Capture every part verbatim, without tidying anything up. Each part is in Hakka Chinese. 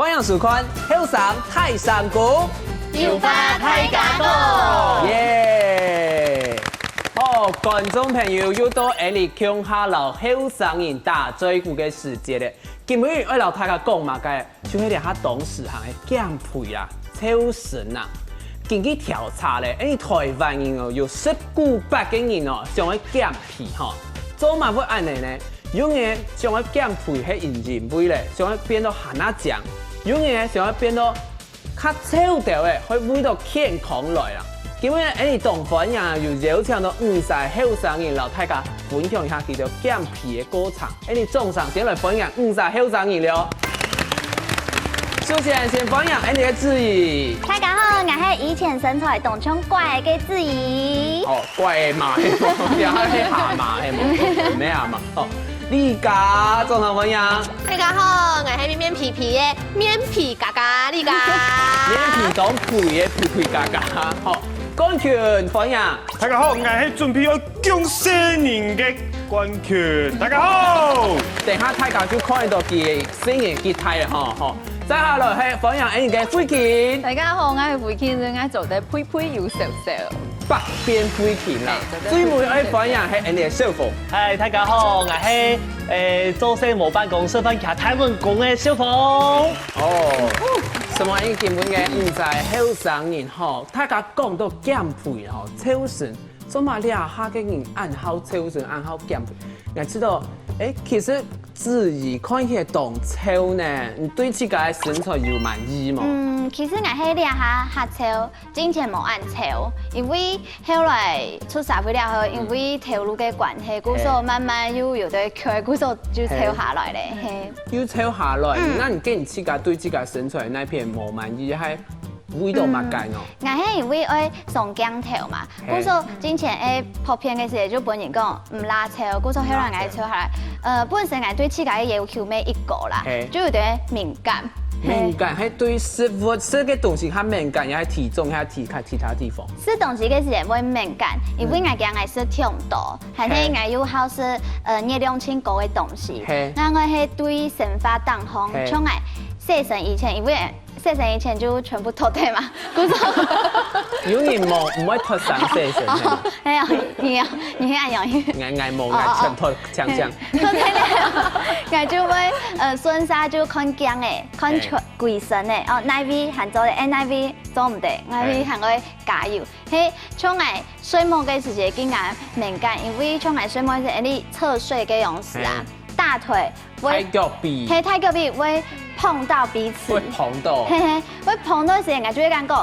歡迎收看《後生大聲公》，有話大家講。耶！好，觀眾朋友又到𠊎俚共下摎後生人打嘴鼓个時節了。今晡日愛摎大家講麼个？就係這下當時行个減肥啊、瘦身啊。根據調查咧，𠊎俚臺灣人哦，有十九趴个人哦，想愛減肥吼。做麼會恁仔呢？ 有人想愛減肥係因為咧，想愛變到還較靚；有人想愛變到較瘦兜仔，會為到健康來啊。今晡日𠊎俚當歡迎有邀請到五儕後生人摎大家分享一下佢兜減肥个過程。𠊎俚掌聲先來歡迎五儕後生人了。首先先歡迎𠊎俚个子怡。大家好，𠊎係以前身材當像怪个子怡。哦，怪个嘛，係無？你還係蛤蟆係無？咩蛤蟆？哦， 麗佳，掌聲歡迎。大家好，𠊎係面皮皮个面皮嘉嘉麗佳。面皮當肥个皮皮嘉嘉，好，冠群歡迎。大家好，𠊎係準備愛降細人个冠群。大家好。等下大家就看得到佢細人幾大了吼，吼。再下來係歡迎𠊎俚个慧琴。大家好，𠊎係慧琴，𠊎做得肥肥又瘦瘦。 百變飛禽啦。最尾愛歡迎係𠊎俚个小鳳。嗨，大家好，𠊎係，誒，做事無辦公，食飯徛大門公个小鳳。哦，承蒙𠊎俚今晡日个五儕後生人吼，大家講到減肥吼，瘦身，做麼這下个人恁好瘦身，恁好減肥？𠊎知道，誒，其實子怡看起來當瘦呢，你對自家个身材有滿意無？嗯，其實𠊎係這下較瘦， 進前無恁瘦，因為後來出社會了後，因為頭路个關係，故所慢慢又有兜缺，故所就瘦下來咧，嘿。又瘦下來，嗯。該你个人自家對自家身材哪片無滿意，還為到麼个哦？𠊎係因為愛上鏡頭嘛，嘿。故所進前愛拍片个時節就分人講毋罅瘦，故所後來𠊎瘦下來。呃，本身𠊎對自家个要求無一高啦，嘿。就有兜敏感。 敏感，係對食物、食个東西較敏感，也係體重，也係其他其他地方。食東西个時節會敏感，因為𠊎驚𠊎食忒多，還係𠊎又好食，呃，熱量盡高个東西。嘿。該𠊎係對生活當中，嘿。像𠊎洗身以前，因為洗身以前就全部脫忒嘛，故所有人無，毋會脫衫洗身，係無？哎呀，你啊，你係恁樣。𠊎，𠊎無，𠊎全脫淨淨。 做得了，𠊎就會，呃，順續就看鏡仔，看全，嘿。歸身仔，哦，哪位還做得，哎，哪位做毋得，哪位還愛加油。嘿。嘿，像𠊎睡目个時節更加敏感，因為像𠊎睡目係恁樣側睡个樣式啊，嘿。大腿會，大腳髀。嘿，大腳髀會碰到彼此。會碰到。嘿嘿，會碰到時，𠊎就會感覺，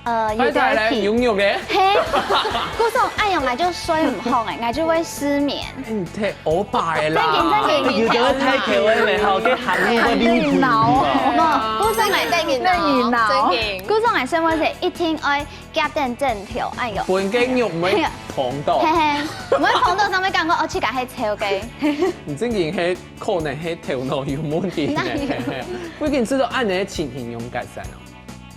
呃，有點，快快來，皮。扭扭个。嘿，故所恁樣𠊎就睡毋好欸，𠊎就會失眠。欸，你忒歐巴个啦。正經，正經。有个太口味了，吼，這行路个溜溜。無，故所𠊎，正經哦，正經。故所𠊎睡目時一定愛夾等枕頭，哎喲。分个肉毋會碰到。嘿嘿，毋會碰到，上面感覺哦，自家係瘦个。你正經係可能係頭腦有問題呢。哪有？我已經知道恁樣个情形用改善哦。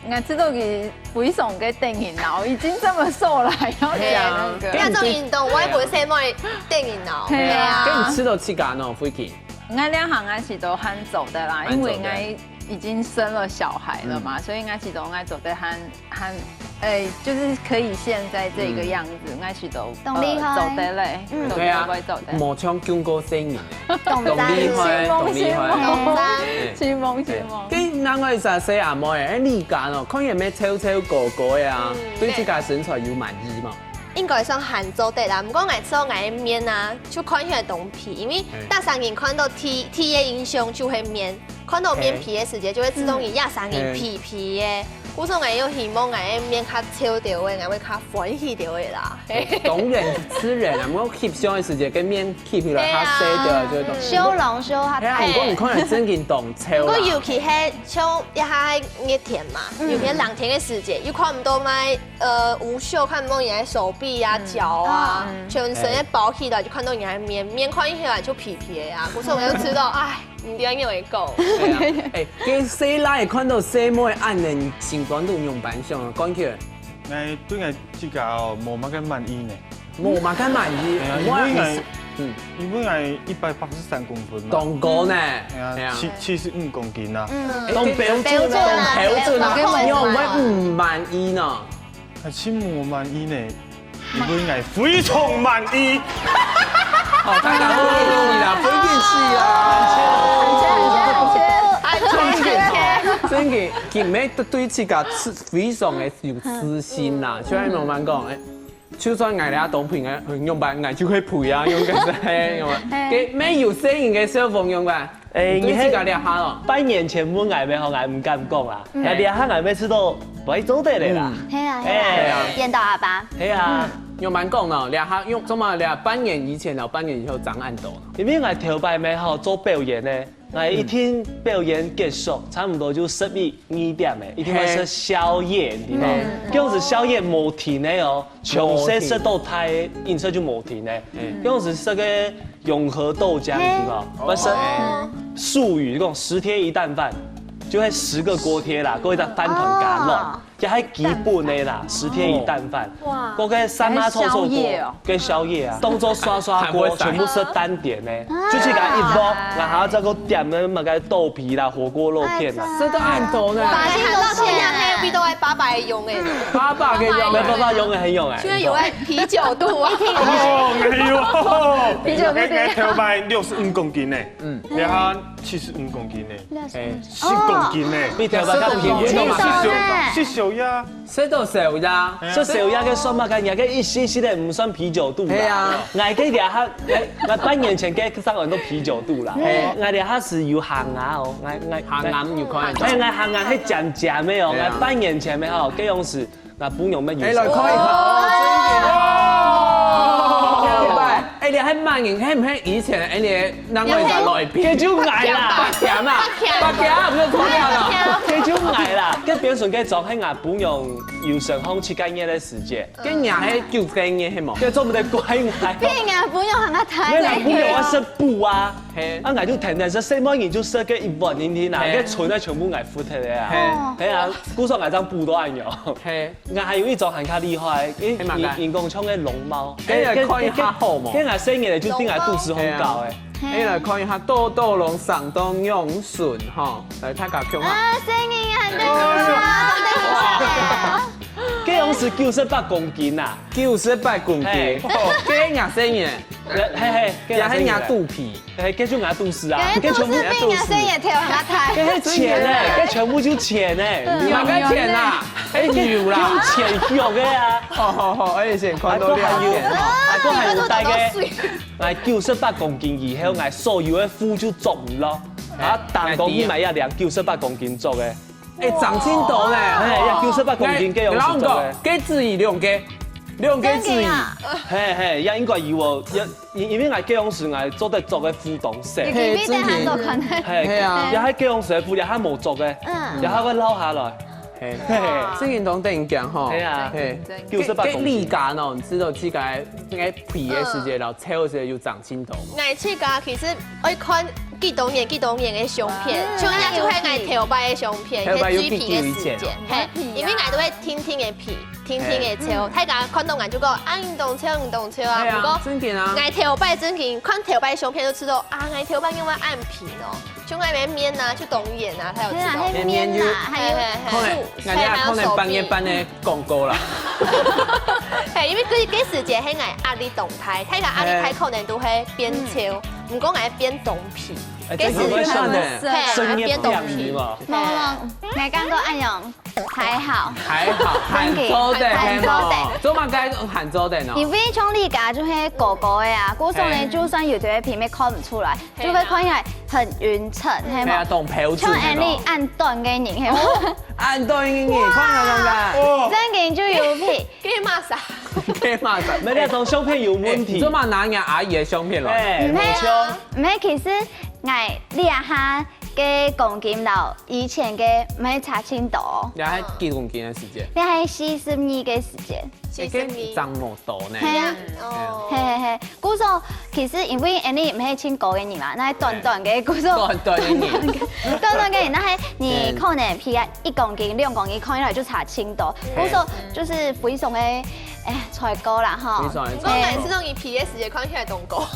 𠊎知道佢非常个得人惱，已經這麼瘦了，還要講那個。對啊。要做運動，𠊎也毋會細妹得人惱。對啊。對啊。該你知道自家呢，慧琴？𠊎這下𠊎試著還做得啦，還做得。因為𠊎已經生了小孩了嘛，嗯。所以𠊎試著𠊎做得還，還，誒，就是可以現在這個樣子，嗯。𠊎試著，當厲害。呃，做得嘞，嗯。做得，對啊，𠊎做得。無像中國生人。 當讚。當厲害，當厲害。當讚。係。承蒙，承蒙。該另外一隻細阿妹，欸，你講哦，看起來乜瘦瘦高高个啊，嗯，對自家身材有滿意無？應該算還做得啦，毋過𠊎試著𠊎个面啊，就看起來當皮，因為大家人看到第，第一印象就係面，看到面皮个時節，就會知道你這儕人皮皮个。 故所𠊎又希望𠊎个面較瘦兜仔，𠊎會較歡喜兜仔啦。當然，自然啊，𠊎翕相个時節，該面翕起來較細兜仔，對啊。就會當。笑容笑較大。係啊，毋過你看來正經當瘦啦。毋過尤其係像這下熱天嘛，嗯。尤其係冷天个時節，又看毋到麼个，呃，無袖，看毋到人个手臂啊、嗯。腳啊，嗯。全身个包起來，就看到人个面，面看起來就皮皮个啊。故所𠊎就知道，唉， 毋知愛仰仔講。對啊。欸，該細賴看到細妹恁樣，心肝肚仰般想啊？講起來。𠊎對𠊎自家哦，無麼个滿意呢。無麼个滿意，係啊，因為𠊎，嗯。因為𠊎一百八十三公分嘛。當高呢。哎呀，哎呀。七，七十五公斤啊。嗯。當標準啊，當標準啊，當標準啊。你會毋滿意呢？還是無滿意呢？因為𠊎非常滿意。好，大家不要理你啦，不一定是啦。真的，真的，佢對自家自，非常的有自信啦。就像慢慢講，哎， 就算𠊎這當肥，𠊎，嗯，仰般，𠊎就會肥啊，仰般係，仰般。嘿。該，乜有細人个小朋友啊，哎，你對自家這下咯。半年前問𠊎乜好，𠊎毋敢講啦。嗯。該這下𠊎乜試著會做得了啦。嗯。係啊，係啊，哎。變到阿爸。係啊。嗯。仰般講咯，這下仰，做麼个這半年以前摎半年以後差恁多呢？因為𠊎頭擺乜好做表演呢， 𠊎一定表演結束，差毋多就十一二點个，一定會食宵夜，你知無？嗯。該樣食宵夜無停个哦，從細食到大，飲食就無停个。嗯。該樣食該个永和豆漿，你知無？哦。會食素魚，講十天一擔飯，就係十個鍋貼啦，過一隻飯糰加落。哦。 這係基本个啦，十天一擔飯。哇。該个三媽臭臭鍋，還有宵夜哦。跟宵夜啊，當做刷刷鍋，還會使。全部食單點呢。啊。就自家一鍋，然後再過點个麼个豆皮啦、火鍋肉片啦。哎呀。食到恁多呢。百姓都係啊，還有比到八百个用个。八百个用个。沒辦法，用个很用哎。現在有哎，啤酒肚啊。哦，哎呦，啤酒肚。哎，哎，頭擺六十五公斤呢。嗯。然後七十五公斤呢。六十五。哎。 十公斤呢。比頭擺較便宜。十公斤呢。食宵夜。食到宵夜。食宵夜个算麼个？人家一息息个毋算啤酒肚啦。係啊。𠊎个這下，𠊎，𠊎半年前个上很多啤酒肚啦。係。𠊎這下係有限額哦，𠊎，𠊎，限額有可能。哎，𠊎限額係減減个哦，係啊。𠊎半年前个吼，該樣係 𠊎餔娘乜有。哎，來看一下。哦，真个哦。哎，你還滿意，係毋係以前个，哎，你个另外一個來賓？該就𠊎啦。八強啊，八強，毋係錯了啦。該就𠊎啦，該變成該種，係𠊎餔娘有身項七個月个時節。該你係九個月係無？該做毋得怪𠊎。比人家餔娘還較大。該𠊎餔娘愛食補啊。係。啊，𠊎就天天食，細妹人就食該一碗定定啊，係。該賰个全部𠊎付忒个啊。係。係啊，故所𠊎正補到恁樣。係。 𠊎還有一種還較厲害，因為係麼个？人，人講像个龍貓。哎呀，該，看一下好無？該，該，該𠊎細人仔就定𠊎肚屎好搞誒。係啊。哎，來看一下，多多龍生到仰順吼，來，大家看下。啊，細人仔很多啊，等一下。該樣係九十八公斤啊。九十八公斤，係。哦，該𠊎細人仔，嘿，嘿，該𠊎細人仔。也係人家肚皮。 哎，該就𠊎肚屎啊，該肚屎比𠊎細人仔頭還較大。該係錢呢，該全部就錢呢。哪個錢啊？哎，有啦。用錢用个啊。好好好，而且先看到兩點。啊，還有，啊，還有大个，來九十八公斤以後，𠊎所有个褲就著毋落。啊，當多人買一領九十八公斤著个。 哎，長真多呢。哎，要九十八公斤，該樣子做个。該子怡兩個，兩個子怡。真的啊？嘿，嘿，也應該有哦，也，因，因為𠊎該樣時𠊎做得著个褲當細。你，你，你等下做看。嘿，嘿啊。也係該樣時个褲，也還無著个，嗯。也還會落下來。嘿，嘿，嘿。哇。這運動等於講吼。嘿啊。嘿。九十八公斤。該，該你講哦，你知道這個，該肥个時節，然後瘦个時節有長 真多。𠊎自家其實愛看幾多年、幾多年个相片，嗯。像𠊎就係𠊎頭擺个相片，頭擺有幾久以前哦。係水皮个時節，嘿，因為𠊎都會定定仔肥，定定仔瘦，大家看到𠊎就講，啊，你當瘦，你當瘦啊。係啊，毋過，真个啊。𠊎頭擺正經，看頭擺相片就知道，啊，𠊎頭擺仰會恁肥哦。 像該面啊，就當圓啊，佢有知道。係啊，係面啦，還有嘿，嘿，嘿。可能，手，人家可能半夜半夜廣告啦。嘿，因為該，該時節係𠊎壓力當大，大家壓力大可能都會變瘦，毋過𠊎變當肥。哎，該時節，這有算呢，嘿，生意變當肥。無，無，𠊎感覺恁樣還好。還好，還做得，還做得。係無？做麼个還做得呢？因為像你家就係高高个啊，故所呢，嘿。就算有兜个皮乜看毋出來。 就會看起來很勻稱，係無？係啊，當標準个咯。像恁樣恁短个人，係無？恁短个人，看下看下。哦。正經就有皮。該麼儕？該麼儕？無，該張相片有問題。哎，你做麼拿人家阿姨个相片來？哎，毋係啊，無錯。毋係，其實𠊎這下个公斤摎以前个毋係差真多。你還幾公斤个時間？你還四十二个時間。四十二。哎，該長無多呢。係啊。哦。係係係。 故所，其實因為𠊎等毋係盡高个人嘛，該短短个，故所，短短个人。短短个人，該係你可能比較一公斤、兩公斤，看起來就差真多。故所就是非常个，哎，菜糕啦吼。你说，你说。我每次都以皮的时间看起来当高。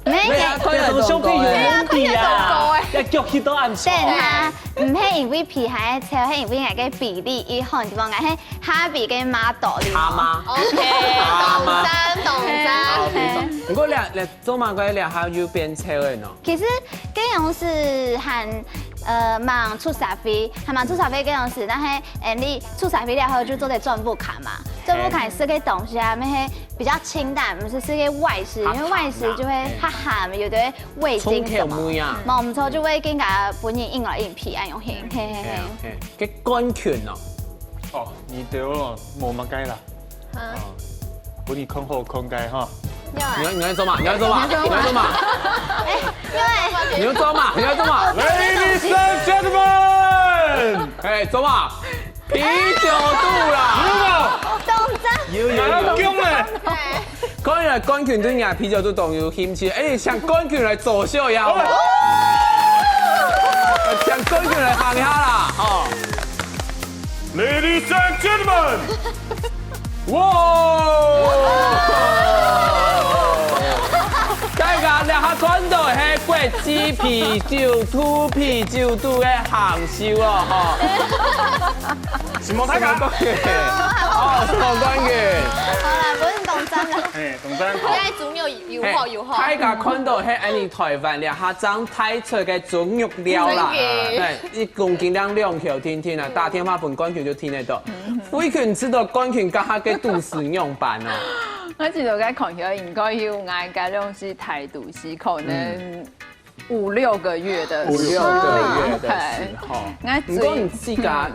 没有，没有啊，看起来当高欸。对啊，看起来当高欸。要脚去都按错。等下，毋係因為皮還在抽，係因為𠊎个比例一好，你知無？𠊎係哈比个model哩。他妈。OK，他妈。懂噻，懂噻。好，非常。不过两两 做麼个這下又變瘦个呢？其實，該樣係還，呃，吂出社會，還吂出社會該樣係，但係，呃，你出社會了後就做得轉屋下嘛。轉屋下食个東西啊，乜係比較清淡，毋係食个外食，因為外食就會較鹹，有的味精什麼。重口味啊。無毋著，就會更加分人硬來硬皮恁樣形，嘿嘿嘿。嘿，該冠軍哦。哦，你對哦，無麼个啦。 啊。哦，分你看好看个哈。你要，你要做麼？你要做麼？你要做麼？你要做麼？你要做麼？Ladies and gentlemen，哎，做麼？啤酒肚啦！懂噻。有有有。哪有呢？看起來冠軍對人家啤酒肚當有興趣，哎，請冠軍來做秀呀！請冠軍來行一下啦，哦。 Ladies and gentlemen，哇！大家這下看到係國際啤酒肚，啤酒肚个行秀哦，吼。承蒙大家。哦，承蒙冠軍。好啦，毋使當真啦。哎，當真。應該總有有好有好。大家看到係恁呢台灣這下正推出个中藥料啦，真个。對，一公斤兩兩條定定啊，打電話分冠軍就聽得到。 惠君知道冠軍這下个肚屎仰般哦？𠊎知道該看起來應該有𠊎个量係大肚屎，可能五六個月的時候。五六個月的時候。哎，𠊎最，毋過你自家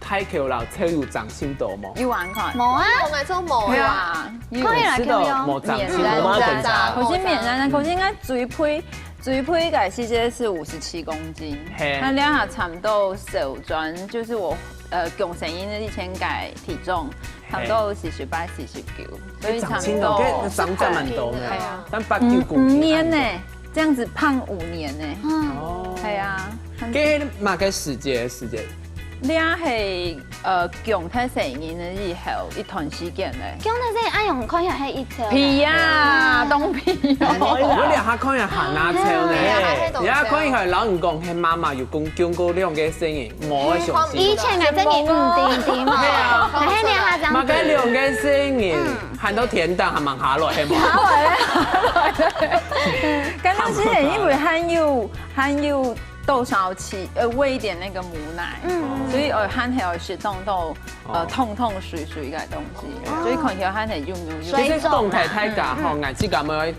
大箍摎瘦有差當多無？有啊，你看。無啊。𠊎做無啊。有啊，有。看起來瘦到無差當多。面上，可是面上，可是應該最肥，最肥个時節係五十七公斤。嘿。佢這下差不多瘦轉，就是我 呃，降生以前个體重，差不多四十八、四十九，所以差不多。哎，長青哦，該長蠻多呢。哎呀。但八九公斤。五年呢，這樣子胖五年呢。嗯。哦。哎呀，很，該麼个時節，時節？你也係，呃，降忒生人了以後一段時間呢。降忒生人，哎喲，看起來還一 皮呀，當皮哦。我這下看起來還當瘦呢。哎呀，還當瘦。這下看起來摎人講，係媽媽有講降過兩個生人，無愛相信。以前个生人毋知知嘛，對啊。但係這下正知。麼个兩個生人，還到天頂還吂下來，係無？下來了，下來了。剛剛之前因為還有，還有多少吃，呃，餵一點那個母奶，嗯。所以，呃，還係有適當到 呃，哦。湯湯水水个東西，哦。所以看起來還係幼幼幼。其實講起大家吼，嗯。𠊎自家愛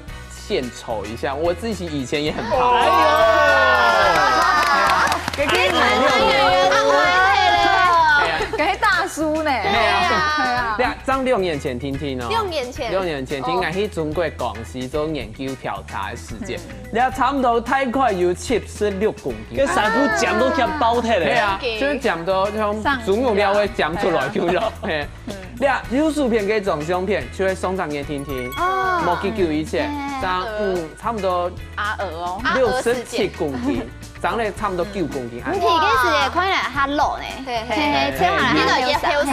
獻醜一下，我自己以前也很胖。哎呦！這個哎呀。該大叔呢？對啊。對啊。對啊，正六年前定定哦。六年前。六年前，定定，哦。𠊎去中國廣西做研究調查个時節，嗯。 你差不多大概有七十六公斤。該衫褲尖都尖爆忒了。對啊，就是尖到像豬肉料會尖出來，對啊。有無？嘿。嗯。你看，右手片這張相片，就係上隻月定定，哦。無幾久以前，嘿。正，嗯，差不多阿娥哦。六十七公斤，長了差不多九公斤。你提个時節看起來較老呢。嘿，嘿，嘿，嘿，嘿，看起來較後生。嘿，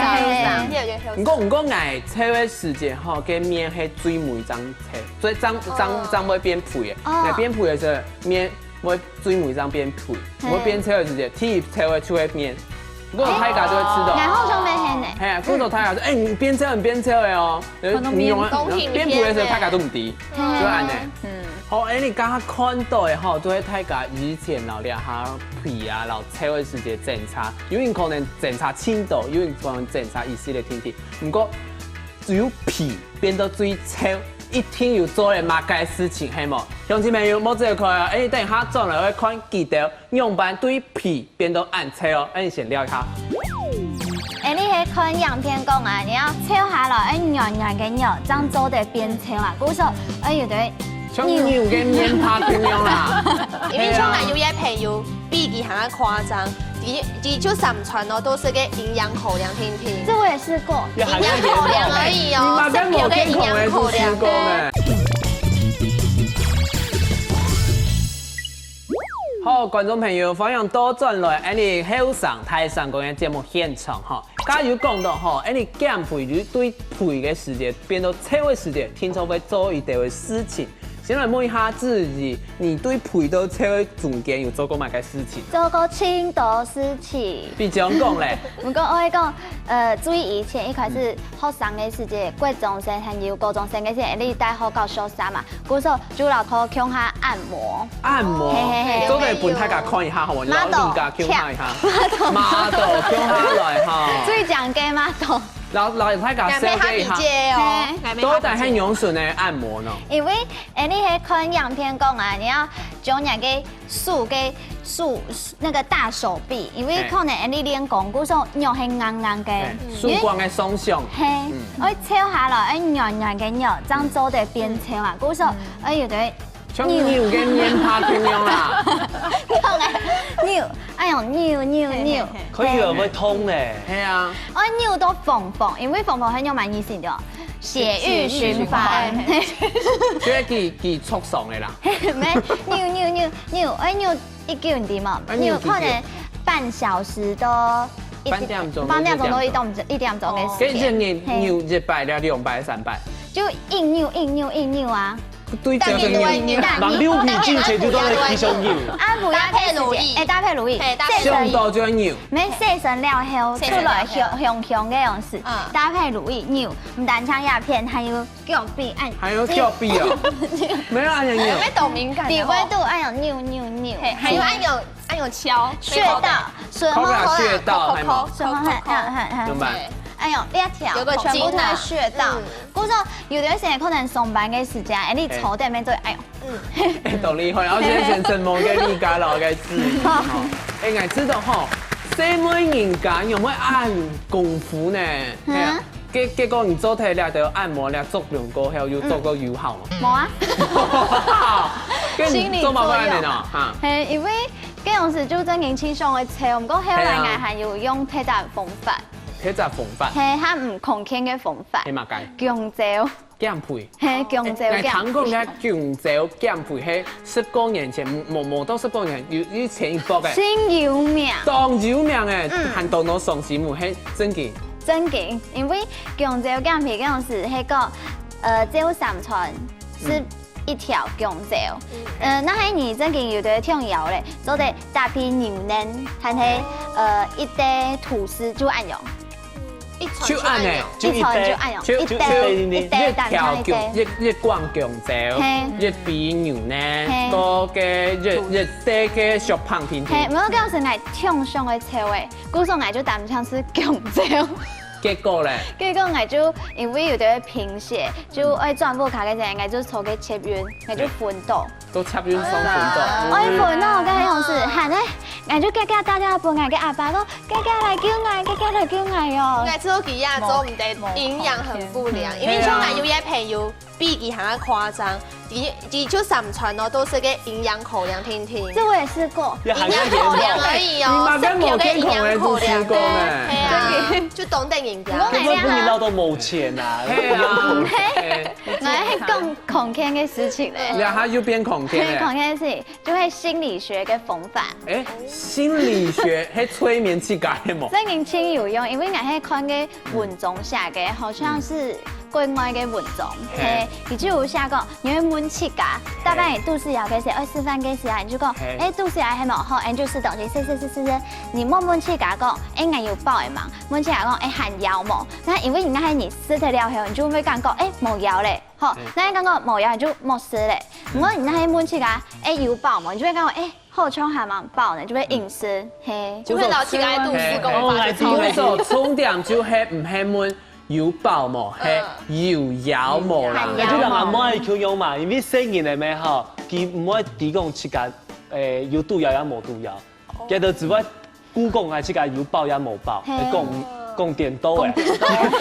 嘿，嘿。毋過，毋過𠊎瘦个時節吼，該面係最尾正 所以正，正，哦。正會變肥个。哦。該變肥个時節，面會最尾正變肥，嘿。會變瘦个時節，第一瘦个就係面。毋過大家都會知道。哎，𠊎好像會恁呢。嘿，故所大家說，哎，你變瘦，你變瘦了哦。可能你用啊，面，變肥个時節，大家都毋知，嗯。就恁呢。嗯。好，哎，你剛剛看到个吼，都係大家以前摎這下肥啊，摎瘦个時節爭差，有人可能爭差盡多，有人可能爭差一息仔定定。毋過， 由肥變到最瘦，一定有做了麼个事情，係無？鄉親朋友，莫走開哦！哎，等一下轉來會看幾條仰般對肥變到恁瘦哦！哎，先尞一下。哎，你係看影片講啊，你愛瘦下來，哎，圓圓个肉，正做得變瘦啊。故所，哎，有的像牛个面帕恁樣啦。因為像𠊎有一個朋友，比佢還較誇張，佢，佢就三餐哦，都係該營養口糧定定。這我也試過。營養口糧而已哦，你嘛跟無健康个都試過呢。好，觀眾朋友，歡迎倒轉來𠊎等後生大聲公个節目現場吼。頭先有講到吼，𠊎等減肥對肥个時節，變到瘦个時節，定著會做一兜个事情。先來問一下子怡，你對肥到瘦个中間有做過麼个事情？做過盡多事情。比將講咧，毋過𠊎會講，呃，最以前一開始學生个時節，國中生還有高中生个時節，你戴好搞笑衫嘛，故所就老師共下按摩。按摩嘿嘿嘿，做得分大家看一下好無？然後你家共下一下，model共下來哈，最強个model。然後然後大家紹介一下，姐哦，到底係仰般个按摩呢？因為，誒，你係看影片講啊，你要將你个手个手那個大手臂，因為可能你練功，故所肉係硬硬个，手光个雙向，嘿，愛瘦下來，愛軟軟个肉，正做得變瘦啊，故所愛有个像牛个面帕共樣啦。扭个扭，哎呦扭扭扭，可以了，會痛呢。係啊，愛扭到縫縫，因為縫縫很有蠻意思的，血液循環。就係佢佢促爽个啦。沒扭扭扭扭，愛扭一久你知嘛？愛扭幾久扭可能半小時到一半點鐘半點鐘到一點一點鐘个時間。跟一日扭一擺了兩擺三擺，就硬扭硬扭硬扭啊！對，但你都會扭忙溜皮進前就都在繼續扭。啊，不要搭配乳液哎，搭配乳液，嘿搭配洗身想到就愛扭。沒洗身了後，洗出來身了後香香香个樣子嗯，搭配乳液扭，毋單淨影片，還有腳臂按，還有腳臂哦，沒有啊，扭扭。會懂敏感底的哦。位度按有扭扭扭，嘿，還有按有按有敲穴道，順風好啦，好啦，穴道還有順風很很很很怎麼辦？哎呦，這條有個全部都係筋啊穴道嗯。故所有段時間可能上班个時間，哎，你坐在那邊做，哎呦，哎，懂了以後，然後現在先承蒙个李家老个指引吼。哎，𠊎知道吼，細妹人家有無恁功夫呢？係啊，結結果你做忒了，就按摩了，足療過後又做過有效嘛？無啊。跟你做麼个恁樣呢？哈，嘿，因為該樣時就正經盡想愛瘦，毋過後來𠊎還有用別隻方法，別隻方法，嘿，較毋康健个方法係，麼个？降焦，減肥。嘿，降焦哎，減聽講該降焦減肥係十過年前，無無到十過年，有有前一波个，盡有名。當有名个，還當多上新聞，係正經。正經，因為降焦減肥該樣時，係講，呃，朝三餐食一條降焦。呃，若係你正經有兜暢腰咧，做得搭配牛奶，還係呃一垤吐司就恁樣，一餐就恁樣樣，就一垤一餐就恁樣，就一垤一垤，一條當成一垤。一一罐降焦，嘿一杯牛奶，嘿多个一一垤个小胖婷嘿，婷，無該樣時𠊎暢想愛瘦誒，故所𠊎就單淨食降焦。結果咧，結果𠊎就因為有兜貧血，就愛轉屋下个時，𠊎就坐个捷運，𠊎就昏倒。都插運上昏倒。愛昏倒，該樣時，喊誒，𠊎就遽遽打電話分𠊎个阿爸講，遽遽來救𠊎，遽遽來救𠊎哦。應該知道佢也做毋得，營養很不良，因為像𠊎有一個朋友比佢還要誇張，佢佢就三餐哦都食个營養口糧定定。這我也試過。也還要營養口糧而已哦，你嘛跟無健康的食夠營養口糧主持講呢係啊，就懂得營養。根本不能鬧到沒錢啊。係啊，我係講康健个事情咧，然後又變康健咧。康健个事情就係心理學个方法。哎，心理學係催眠自家个無？真經盡有用，因為𠊎係看个文章寫个，好像是國外个文章，嘿，佢就有寫講，你會問自家，大概你肚屎枵个時，愛食飯个時啊，你就講，哎，肚屎枵係無？好，哎，就食東西，食食食食食，你問問自家講，哎，𠊎有飽个無？問自家講，哎，還枵無？那因為你該下你食忒了後，你就會感覺，哎，無枵咧，好，那你感覺無枵，你就莫食咧。毋過你該下問自家，哎，有飽無？你就會感覺，哎，好像還蠻飽呢，就會硬食，嘿。就會摎自家个肚屎講哦，話來聽所以重點就係毋係問有飽無，係有枵無啦。還枵就像阿妹共樣嘛，因為細人仔咩吼，佢毋會知講自家，誒，有肚枵也無肚枵，佢就只會顧講啊自家有飽也無飽，嘿係講講顛倒欸。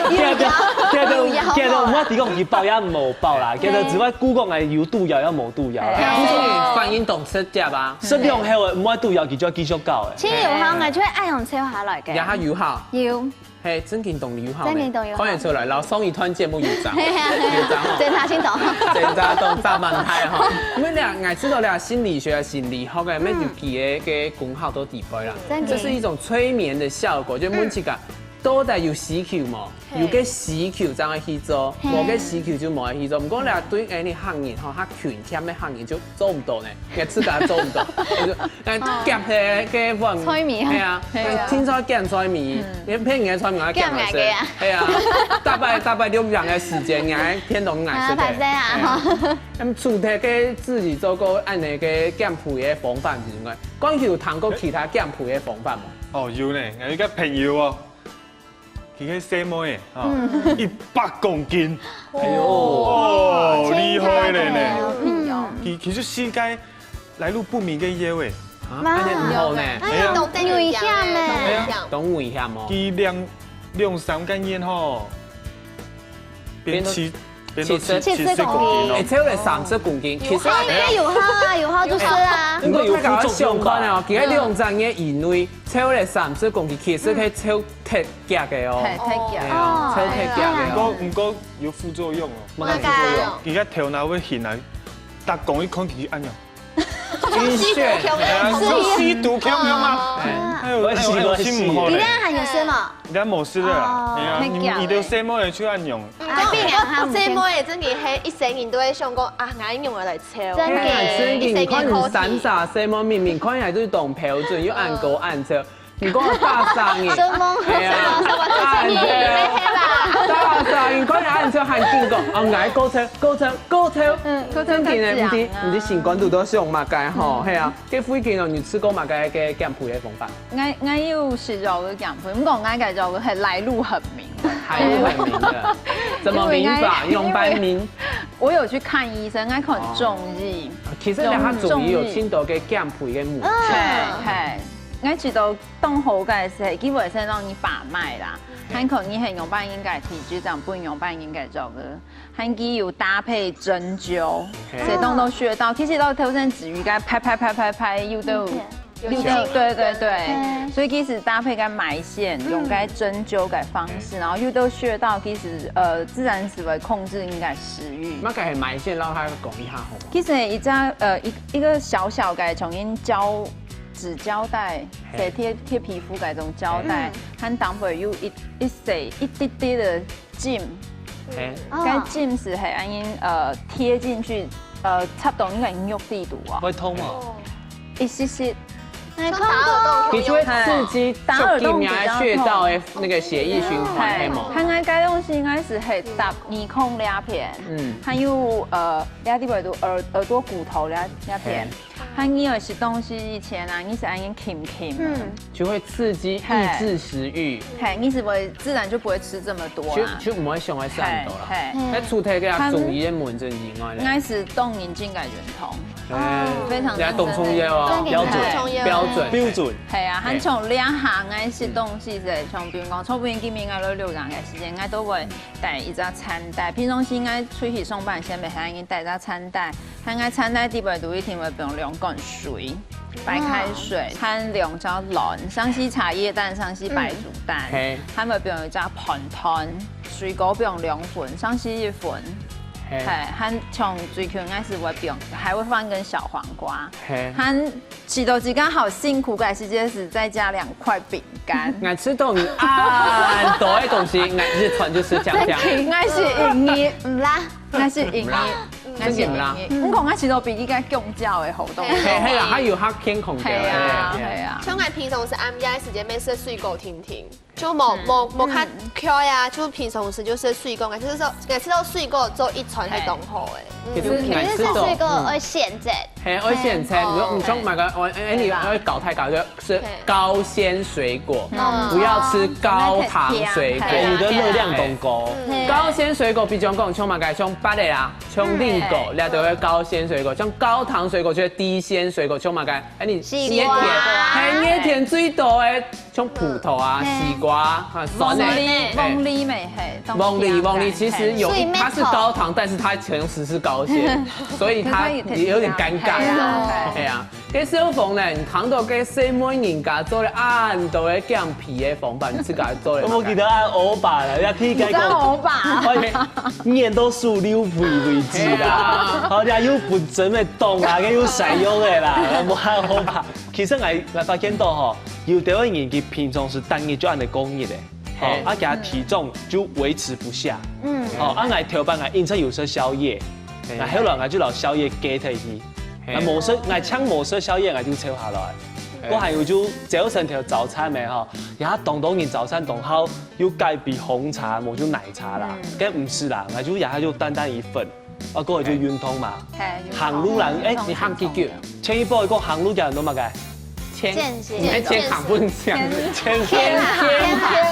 有有有有，有有，毋好提講佢飽也無飽啦，其實只會顧講欸有肚枵也無肚枵啦。係。你反應當直接啊。食量好欸，毋會肚枵，佢就繼續搞欸。其實有效，𠊎就會恁樣瘦下來个。也較有效。有。係，正經當有效呢。正經當有效。看得出來，摎上一段節目有關。係啊，係啊。有關哦。精差盡多。精差當差蠻大吼。因為呢，𠊎知道了心理學、心理學个，乜有幾个个功效都底背啦。正經。這是一種催眠的效果，就問自家，到底有需求無？ 有个需求正會去做，無个需求就無愛去做。毋過呢，對𠊎俚客人吼，較勤儉个客人就做毋到呢，佢自家做毋到。就，哎，夾个个碗，催眠。係啊，係啊。聽說夾催眠，你騙人个催眠，夾來食。夾來个啊。係啊，大概大概六點个時間，你還騙到𠊎食个。啊，歹勢啊。係啊。恁除忒个自己做過恁樣个減肥个方法之外，講有聽過其他減肥个方法無？哦，有呢，有一個朋友哦。 佢个細妹仔，吼，一百公斤。哎喲，哦，厲害咧呢。嗯，佢其實係該來路不明个腰仔。啊，恁樣毋好呢。哎呀，危險呢。哎呀，當危險哦。佢兩兩三個月吼，變七變到七七十七十公斤哦。哎，超了三十公斤，其實有效啊，有效啊，有效就是啊。毋過大家想看哦，佢个兩三個月以內，超了三十公斤，其實可以超忒 夾个哦。忒忒夾。係啊，哦，忒忒夾个哦。毋過毋過有副作用哦。麼个副作用？佢个頭那會眩啊，逐講一看佢恁樣。暈眩。哎呀，你說吸毒強強啊？哎，哎呦，哎呦，哎呦，心毋好咧。你這樣還有事嗎？你無事的啦。哦，哎呀，你你的細妹就恁樣。啊，病人他們細妹真的係一生人都會想講啊，𠊎用來來抽。真的。哎，真的，你看你三儕細妹，明明看起來就是當標準，又恁高恁瘦， 你講大聲音，生猛，哎呀，生猛，生猛，哎，大聲音，快點按掣，喊緊講，哦，來，高超，高超，高超，嗯，高超正經的，較強啊。毋知，毋知心肝肚都想麼个吼，係啊，該最近哦，你試過麼个个減肥个方法？𠊎𠊎有食藥个減肥，毋過𠊎个藥係來路很明。來路很明的，怎麼明法？因為𠊎用白明。我有去看醫生，𠊎看中醫。其實人家中醫有盡多个減肥个模式。係係，𠊎知道 當好个係，基本上讓你把脈啦，還可能你係仰般應該體質，長輩仰般應該做个，還佢有搭配針灸，係。所以當多穴道，其實到頭先子瑜該拍拍拍拍拍，又都有，又都，對對對，所以其實搭配該埋線，用該針灸个方式，然後又都穴道，其實呃自然是會控制你个食慾。那該埋線，讓他講一下好嗎？其實一張呃一一個小小个，從因膠紙膠帶。 係貼貼皮膚个種膠帶，嗯，還當會有一一些一滴滴个筋，係，該筋係係恁樣呃貼進去，呃，差不多應該肉地肚啊，會痛嗎？一息息。你看過？佢就會刺激打耳洞，打耳洞比較痛。足緊个穴道个那個血液循環，係無？還有該東西應該係係搭耳空兩片，嗯，還有呃，兩地方都耳耳朵骨頭兩兩片。 還你有食東西以前啊，你係恁樣輕輕，嗯，就會刺激抑制食慾。係，你係會自然就不會吃這麼多啊。就就毋會想愛食恁多啦。係，係。該除忒个中醫个門診以外咧，應該係當認真个運動，哦，非常認真个運動。人家當重要哦，標準，標準，標準。係啊，還從兩項个食東西係，像比如講，差不多今年个六六日个時間，應該都會帶一隻餐袋。平常時應該出去上班，先袂還應該帶隻餐袋。 還愛餐袋底背都一定會放兩罐水，白開水，還兩隻卵，像係茶葉蛋，像係白煮蛋，還會放一隻飯團，水果放兩份，像係一份，係，還像最近應該係會放，還會放根小黃瓜，還食到自家好辛苦个時節，係再加兩塊餅乾。𠊎知道你恁多个東西，𠊎一直傳就係這樣這樣。𠊎係營業，毋啦。 該係營業，該係營業。毋過𠊎試著比佢个降焦个好多。係，係啦，佢有較健康个。係啊，係啊。像𠊎平常時暗夜个時間，愛食水果定定，就無無無較囥啊，就平常時就食水果，𠊎就係講，𠊎試著水果做一餐係當好个。其實𠊎試著，其實食水果愛選擇。嘿，愛選擇，你說你想買个，我，哎，你要搞太高，就是高纖水果，不要吃高糖水果。哎，有个熱量當高。高纖水果，比如講，像麼个，像芭樂啊，像蘋果，這都係高纖水果。像高糖水果，就係低纖水果，像麼个，哎，你西瓜。哎，你甜最多哎，像葡萄啊、西瓜啊、酸的。黃梨，黃梨咩，嘿，黃梨，黃梨其實有，它是高糖，但是它同時是高纖，所以它也有點尷尬。哎呀，該小鳳呢，你聽到該細妹人家做了恁多个減肥个方法，你自家做了。我記得恁歐巴了，要聽該个歐巴，念到十六歲為止啦，好像又不怎麼懂啊，又使用的啦，我還歐巴。其實我我發現到吼，有的人佢平常時單日就恁樣過日的，吼，啊，佢體重就維持不下，嗯，吼，啊，我頭擺我因為有食宵夜， 那後來𠊎就摎宵夜戒忒去。那無食，𠊎淨無食宵夜，𠊎就瘦下來。我還有就朝晨頭早餐咩吼，也當多人早餐當好，又改為紅茶，無就奶茶啦。該毋係啦，𠊎就也就單單一份，啊，過後就運動嘛，行路啦，哎，你行幾久？前一波講行路叫人做麼个？健健行不行？健健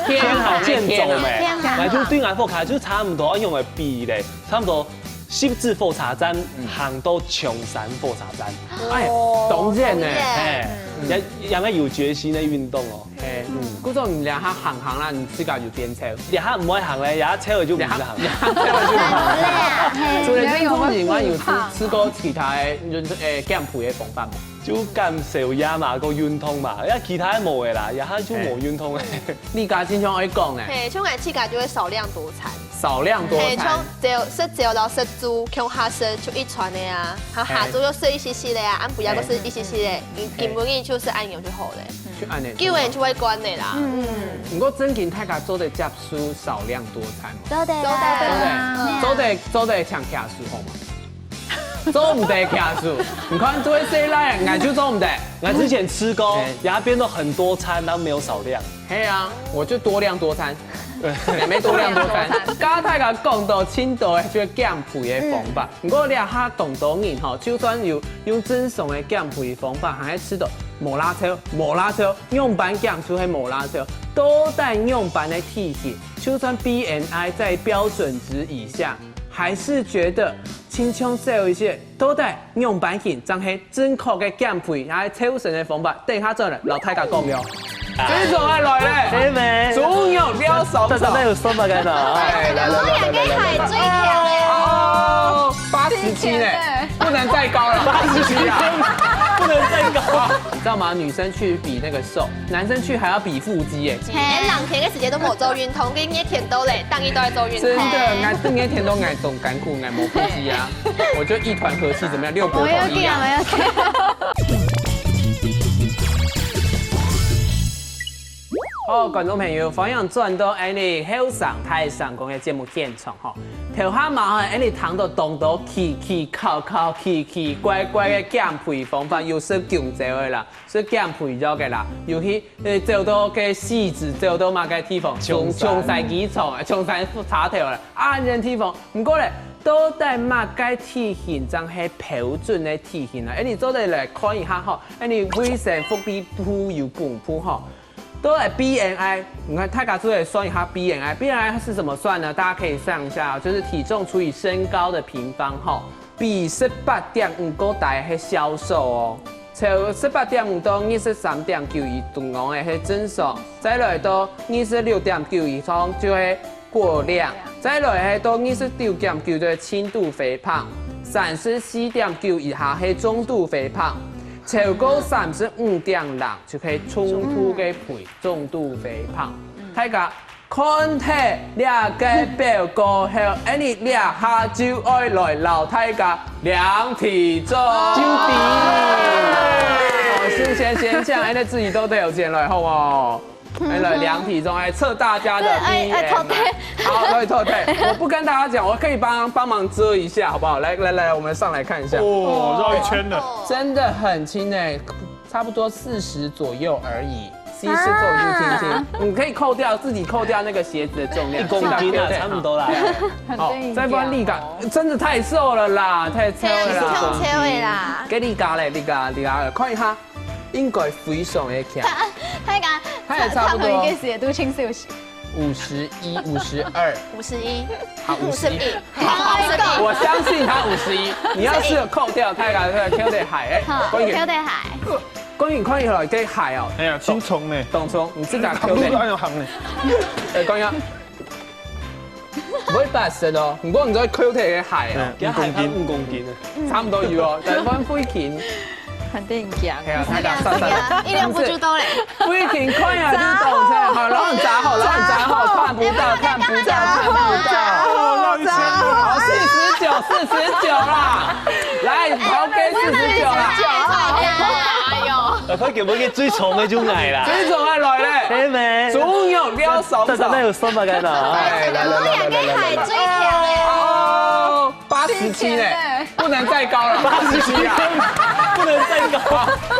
健健健走咩？𠊎就對𠊎屋下就差毋多，用个比例，差毋多 十字火車站行到松山火車站。哎，當遠呢。哎，也也愛有決心个運動哦。哎，故所你兩下行行啦，你自家有變瘦。兩下毋會行咧，兩下瘦就毋係行。兩下瘦就毋係行。除了運動以外，有試試過其他个運誒減肥个方法無？就減少壓嘛，个運動嘛，啊其他無个啦，兩下就無運動个。你家經常愛講呢。嘿，像𠊎自家就會少量多餐。 少量多餐。嘿，像朝食朝摎食晝共下食就一餐个啊，下下晝又食一息息个啊，暗晡夜又食一息息个，你根本你就係恁樣就好了。就恁樣。久了就會慣个啦。嗯。毋過正經大家做得接受少量多餐無？做得啦。做得，做得，做得請客數好嗎？做毋得客數，你看做得細賴，𠊎就做毋得。𠊎之前吃過，也變到很多餐，然後沒有少量。嘿啊，我就多量多餐。 妹妹多量多餐，頭先大家講到盡多个就係減肥个方法。毋過這下當多人吼，就算有用正常个減肥方法，還係試著無罅瘦，無罅瘦，仰般減就係無罅瘦，到底仰般个體型，就算B M I在標準值以下，還是覺得輕輕瘦一些，到底 仰般形正係正確个減肥也係瘦身个方法，等下轉來摎大家講喲。這種愛來咧，妹妹，豬肉料爽爽。這這有什麼个呢？哎，來來來來來來。哦，八十七呢，不能再高了，八十七啊，不能再高。你知道嗎？女生去比那個瘦，男生去還要比腹肌耶。連兩天个時間都無做運動，今日天到咧，當日都在做運動。真的，𠊎今日天都𠊎總艱苦，𠊎無腹肌啊。 我就一團和氣，怎麼樣？六國統一啊！哦，觀眾朋友，歡迎轉到𠊎俚後生大聲公个節目現場吼。頭下嘛吼，𠊎俚聽到當多奇奇巧巧、奇奇怪怪个減肥方法，有食弓蕉个啦，食減肥藥个啦，有去 誒，走到該汐止，走到麼个地方？松山。松山機場，松山車頭了，恁遠地方。毋過咧，到底麼个體型正係標準个體型呢？𠊎俚做得來看一下吼，𠊎俚衛生福利部有公布吼。到底B M I，你看大家做得算一下B M I，B M I是怎麼算呢？大家可以算一下哦，就是體重除以身高的平方吼，比十八點五過大係消瘦哦。 從十八點五到二十三點九以中央个係正常，再來到二十六點九以上就係過量，再來係到二十九點九就係輕度肥胖，三十四點九以下係中度肥胖，超過三十五點零就係重度个肥，中度肥胖。大家 看忒這個表格後，𠊎俚這下就愛來摎大家量體重。就比。好，事先先講，哎，那自己都得有錢來，好不好？哎，來量體重，哎，測大家的 B M I。好，對，對，對，我不跟大家講，我可以幫幫忙遮一下，好不好？來來來，我們上來看一下。哦，繞一圈的。真的很輕哎，差不多四十左右而已。其实做轻轻，你可以扣掉自己扣掉那个鞋子的重量，一公斤啊，差不多啦。好，再不然丽嘎，真的太瘦了啦，太瘦了啦。太瘦了啦。给丽嘎嘞，丽嘎，丽嘎，看一下，应该非常的强。大家，他也差不多。他们应该是也都轻瘦些。五十一、五十二、五十一，好，五十一，好，我相信他五十一。你要是有扣掉，他应该扣得海，哎，好，关键扣得海。 关键看起来个鞋哦，哎呀，真重呢。当中，你自家扣的。哎呀，行呢。哎，讲一下，不会八十哦，不过你知道扣的鞋哦，嗯，五公斤。五公斤啊。差不多有哦，但是菲琴，肯定强。哎呀，他讲算算，一两步就到嘞。菲琴看一下就懂噻，好，然后你砸好，然后你砸好，看不到，看不到，看不到。哦，那一千多。好，四十九，四十九啦，来，豪哥四十九啦。哎呦。 啊，快给我们个最重的就矮啦。最重的来嘞，黑莓，猪肉料少不少？大家有算吧，看到啊。哎，来来来来来来来。哦，八十七呢，不能再高了，八十七啊，不能再高。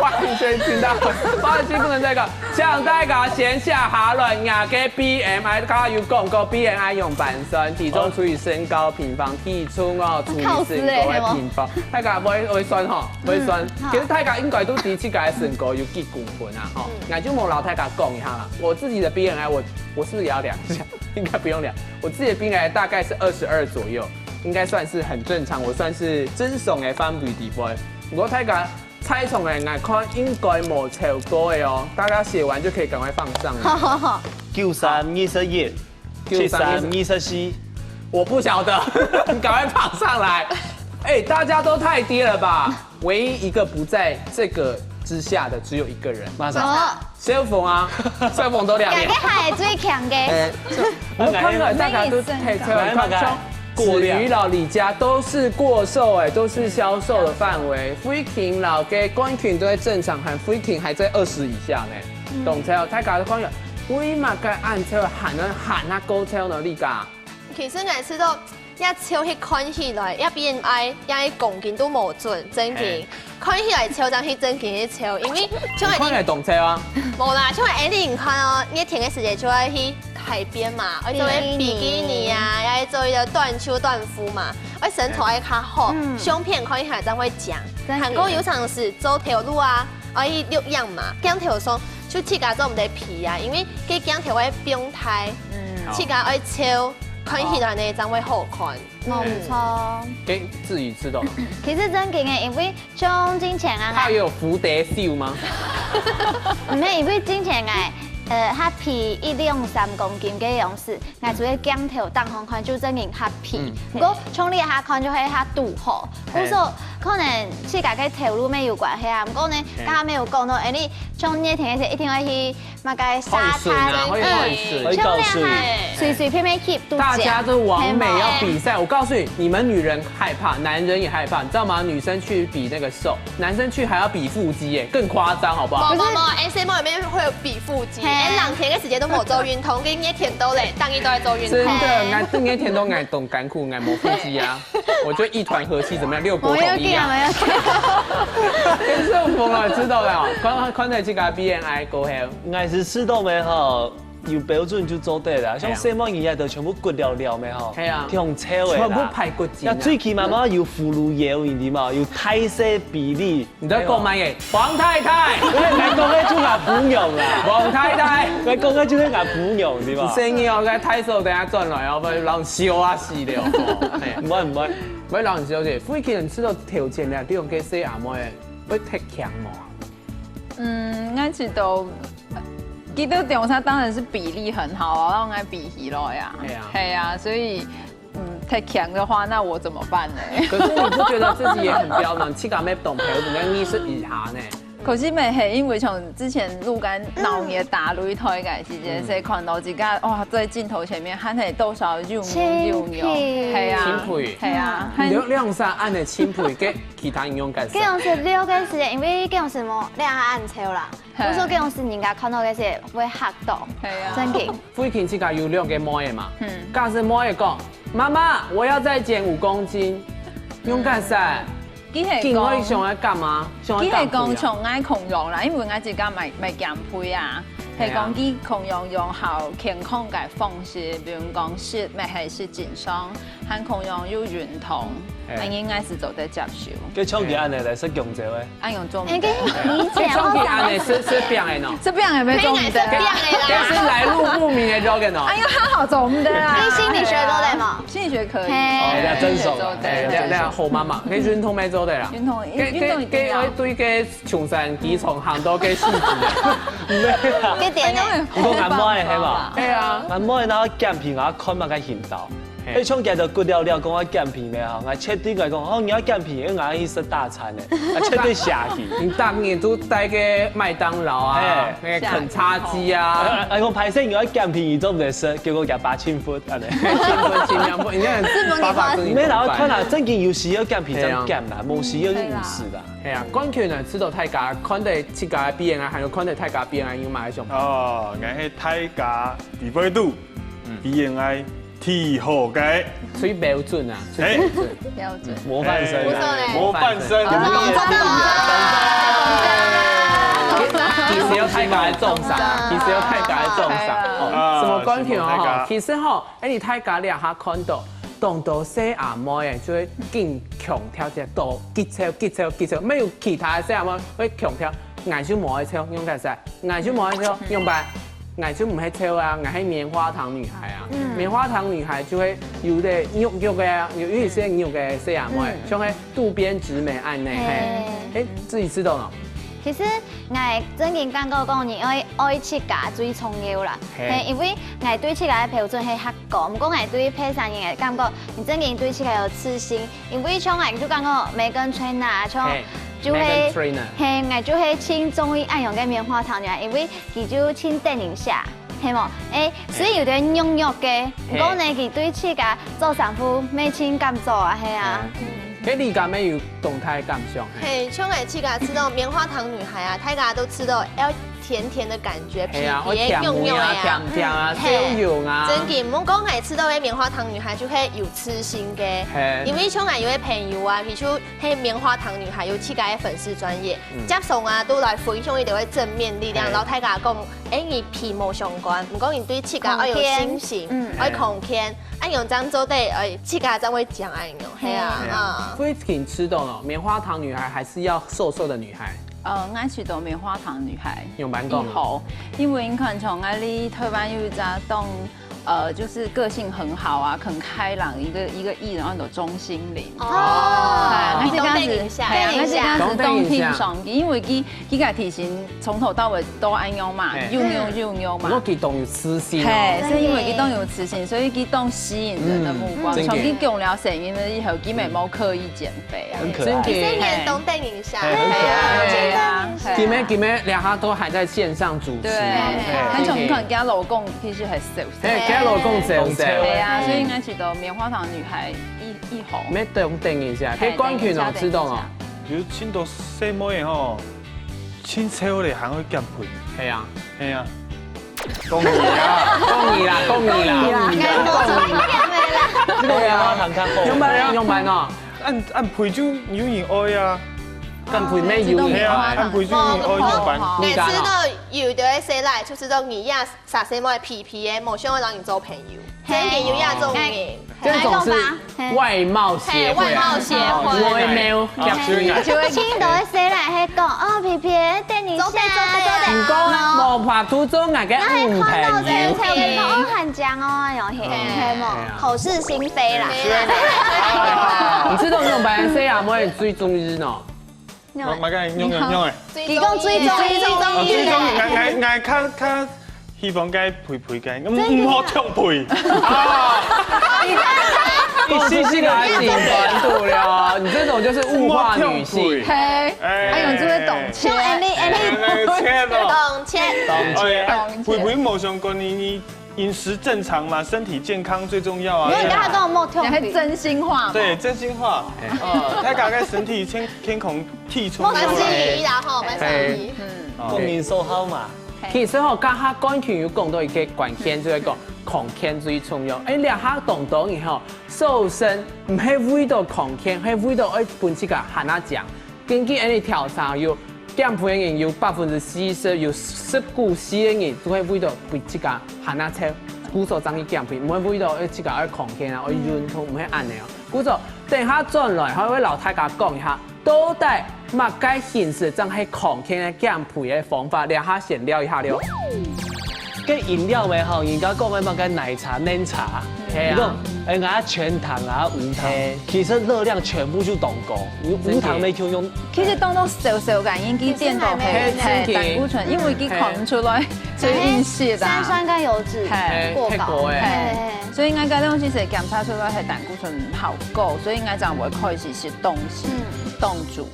哇，你先听到八十七不能再高，请大家先下下来，你个 B M I，刚刚有讲过 B M I 用板算，体重除以身高平方，体重哦除以身高的平方，大家会会算吼，会算。其实大家应该都知自家的身高有几公 分啊，吼，嗯。𠊎就無摎大家講一下啦。我自己的 B M I，我我是不是也要量一下？应该不用量。我自己的 B M I 大概是二十二左右，应该算是很正常，我算是正常的範围底背。不过大家体重个，𠊎看应该無超过的哦。大家写完就可以赶快放上了。九三二十一，九三二十一。七三二十四。我不晓得，你赶快放上来。哎，大家都太低了吧？ 唯一一个不在这个之下的只有一个人，马上。哦。小凤啊，小凤都两年。个鞋最强个。哎，我看到大家都太超，来，看像子瑜老李家都是过瘦哎，都是消瘦的范围。菲琴老个冠军都在正常，喊菲琴还在二十以下呢。懂超，大家都看到，为嘛个按超喊呢，喊他高超呢，丽嘎？其实每次都 也超去看起來，也 B M I，也公斤都無準，正經。嘿。看起來超，但係正經个超，因為像你看起來當超啊。無啦，像你你看哦，熱天个時節就愛去海邊嘛，愛做个比基尼啊，比基尼。也愛做一個短袖短褲嘛，愛身材愛較好，嗯。相片看起來正會靚。正經。還過有常時做頭路啊，愛去錄影嘛，鏡頭上就自家做毋得皮啊，因為該鏡頭愛放大，嗯。自家愛超，看起來呢正會好看。 無錯。给自己吃的。其實正經个，因為像之前啊，他有蝴蝶袖嗎？毋係，因為之前个，呃，較肥一兩三公斤个樣式，𠊎做个鏡頭當中看就正經較肥。嗯。毋過從你下看就係較堵好，嘿。故所可能自家个頭路乜有關係啊。毋過呢，嘿。剛剛沒有講到，哎，你像熱天个時候一定愛去 麼个沙灘，汗水啊，會汗水。嗯，會倒水。像恁樣啊，隨隨便便去都大家都完美要比賽，我告诉你，你们女人害怕，男人也害怕，你知道吗？女生去比那个瘦，男生去还要比腹肌耶，更夸张，好不好？無無無，S M 裡面會有比腹肌，嘿。哎，冷天个時節都無做運動，跟熱天都嘞，當然都在做運動。真的，哎。俺，俺天都俺懂艱苦，俺無腹肌啊。 我就一团和气，怎么样？六国统一啊！我要给啊，我要给。跟顺风了，知道了。刚刚看到这个 B M I 过后， 𠊎係試到个吼，有標準就做得啦。像係啊。細妹人也都全部骨溜溜个吼，係啊。挺瘦个啦。全部排骨精啊。那最起碼嘛有葫蘆腰，你知嘛？有大細比例。你在講麼个？黃太太。哎，來講个就𠊎餔娘啦。黃太太。來講个就係𠊎餔娘，對吧？你生意哦，該太瘦，等下轉來哦，不然讓人笑啊死了。嘿。毋會毋會。 喂，老李小姐，飛機人試到條件咧，你用个細阿妹會忒強無啊？嗯，𠊎知道，佢个調查當然是比例很好啊，讓𠊎比起來啊。係啊。係啊，所以，嗯，忒強的話，那我怎麼辦呢？可是你不觉得自己也很标呢？自家乜當標準，在二十以下呢。可是乜係因為從之前錄个鬧熱打擂台个時節，嗯。所以看到自家，哇，在鏡頭前面還係多少有模有樣。欽佩。係啊。欽佩。係啊。你兩儕恁樣欽佩，跟其他人用感受？該樣式錄个時節，因為該樣式無，你還恁瘦啦。 係。故所該樣式人家看到个時會嚇到，係啊。正經。飛機自家有兩个妹仔嘛，嗯。假使妹仔講：「媽媽，我要再減五公斤。」用該使，佢係講，佢會想要幹嘛？想要減肥啊？佢係講像𠊎共樣啦，因為𠊎自家賣，賣減肥啊。係講佢共樣用好健康个方式，比如講食乜係食正常，還共樣有運動，係。恁樣𠊎係做得接受。該像佢恁樣來食香蕉誒，恁樣做毋哎，跟得。你以前像佢恁樣食食餅个喏，這餅也沒做毋得啊。這餅的啦。這是來路不明的 Rogan 哦。哎呀，他好做毋得啊。你心理學做得無？心理學可以。嘿哦，這樣真爽啊做得哎，這樣這樣好媽媽，該運動乜做得啦。運動該運動一定要該該對該從山基層行到該四級，這點呢？你講阿妹係無？哎呀，阿妹那減肥啊，看麼个頻道。嘿哎，像佢都骨了了，講要減肥呢哈，𠊎確定𠊎講，哦，你要減肥，因為𠊎要去食大餐呢，啊，絕對下去。你逐日都帶个麥當勞啊，嘿那個肯塔基啊，哎，講歹勢，你要減肥，你做毋得食，結果佢八千分，恁樣。千分千兩分，你看是不是你爸爸發你沒拿到看啊，正經有需要減肥正減啦，無需要就毋使啦。哎呀，冠軍呢，知道大家看到自家个表演啊，還有看到大家表演有麼个想法？哦，𠊎係大家裡背肚，B N I第一好个，最標準啊，最標準。標準。模範生啊。不錯嘞。模範生。其實有大家个掌聲，其實有大家个掌聲。啊什麼冠軍什麼大家哦？其實吼，哎，你大家這下看到，當多細阿妹哎，就會緊強調一下，多激操激操激操，沒有其他細阿妹會強調，𠊎就無愛操，用該啥？𠊎就無愛操，用白。 𠊎就毋係操啊，𠊎係棉花糖女孩啊。棉花糖女孩就會有點肉肉个啊，有有一些肉个細阿妹，像係渡邊直美恁樣，嘿，哎，自己知道喏。其實𠊎正經感覺講，你愛愛自家最重要啦。嘿嘿，因為𠊎對自家个標準係較高，毋過𠊎對別儕人个感覺，你正經對自家有自信。因為像𠊎就感覺Meghan Trainor，像嘿就係，Meghan Trainor 嘿，𠊎就係盡中意恁樣个棉花糖女孩，因為佢就盡得人惜，係無？哎，所以有點肉肉个，毋過呢，佢對自家做衫褲乜盡敢做啊，係啊。哎，你敢有動態感想？嘿，嘿，像𠊎自家知道棉花糖女孩啊，大家都知道要甜甜的感覺，皮係啊，我皮的甜味啊，肉肉的啊。甜甜啊，嘿笑容啊，真的，毋過講𠊎知道个棉花糖女孩就係有自信个，嘿因為像𠊎有个朋友啊，佢就係棉花糖女孩有自家个粉絲專頁，嗯接送啊都來分享一定會正面力量，嘿然後大家講，哎，你皮無相關，毋過你對自家愛有信心，嗯愛康健，哎，用這樣做對，哎，自家正會講哎喏，係啊，哎呀啊。最近知道了，棉花糖女孩還是要瘦瘦的女孩，呃，𠊎係做棉花糖女孩，有蠻講以後，因為你看從𠊎在台灣有一隻當，呃，就是個性很好啊，很開朗一個一個藝人，叫做鍾欣凌。哦哎，那這個是，懂等一下哎呀，那這個是當懂等一下聽上去，因為佢佢个體型從頭到尾都恁樣嘛嘿，又牛又牛嘛我。佢當有自信嘿，哦。所以因為佢當有自信，所以佢當吸引人的目光。嗯從佢降了身以後，佢乜無刻意減肥啊。很可愛。真的一生年懂等一下，哎，很可愛。對啊，今天今天兩家都還在線上主持，對，哎還從看佢老公其實還瘦瘦。哎，佢老公瘦瘦，對啊，所以應該係到棉花糖女孩一一紅。沒懂等一下，可以冠軍哦，知道哦。有盡多細妹吼，盡瘦咧還會減肥，係啊，係啊，恭喜啊！恭喜啦，恭喜啦，這個棉花糖較好。用白用白哦，恁恁肥就有人愛啊，減肥沒有係啊，用。恁肥就有人愛用白。每次都有的細賴，就是都你呀，啥細妹皮皮的，無想要讓你做朋友，真的有呀，做人。這種是外貌協會啊，嘿，外貌協會外貌協會。就會聽到細賴還講，哦，皮皮，等你下，你講啊，無法度做𠊎个女朋友。哦，很講哦，有嘿，係無？口是心非啦。你知道用白細阿妹最中意呢？我我跟你用用用哎，佢講最中意，最中意哦，最中意，𠊎𠊎𠊎較較希望該肥肥个，毋毋好忒肥。啊，你細細个還緊短度了，你這種就是物化女性。嘿，哎還有就會懂像Andy，Andy，哎切咯，懂切，哎，肥肥無相關，你你飲食正常嘛，身體健康最重要啊。因為你剛才跟我摸痛你還真心話嘛。對，真心話。哦，大家个身體健健康體重萬事如意啦吼，萬事如意。國民所好嘛。其實吼，剛剛冠群有講到一個關鍵，就係講康健最重要。哎，這下當多人吼，瘦身毋係為到康健，係為到愛分自家還較靚。根據恁樣調查有減肥个人有百分之四十，有十股四个人都會為著為自家還較瘦，故所正去減肥，毋會為著自家愛康健啊，愛運動，毋會恁樣哦。故所等下轉來，還會摎大家講一下，到底麼个形式正係康健个減肥个方法，這下先尞一下了。該飲料个吼，人家講个麼个奶茶、奶茶，係啊。你講，哎，𠊎全糖啊、無糖，係。其實熱量全部就當高，你無糖个就用其實當多少少个人佢顛倒係係真的膽固醇，因為佢看毋出來，所以飲食啊。三酸甘油酯係過高。係過欸係係係所以𠊎个東西係檢查出來係膽固醇好高，所以𠊎正會開始食東西，當注意。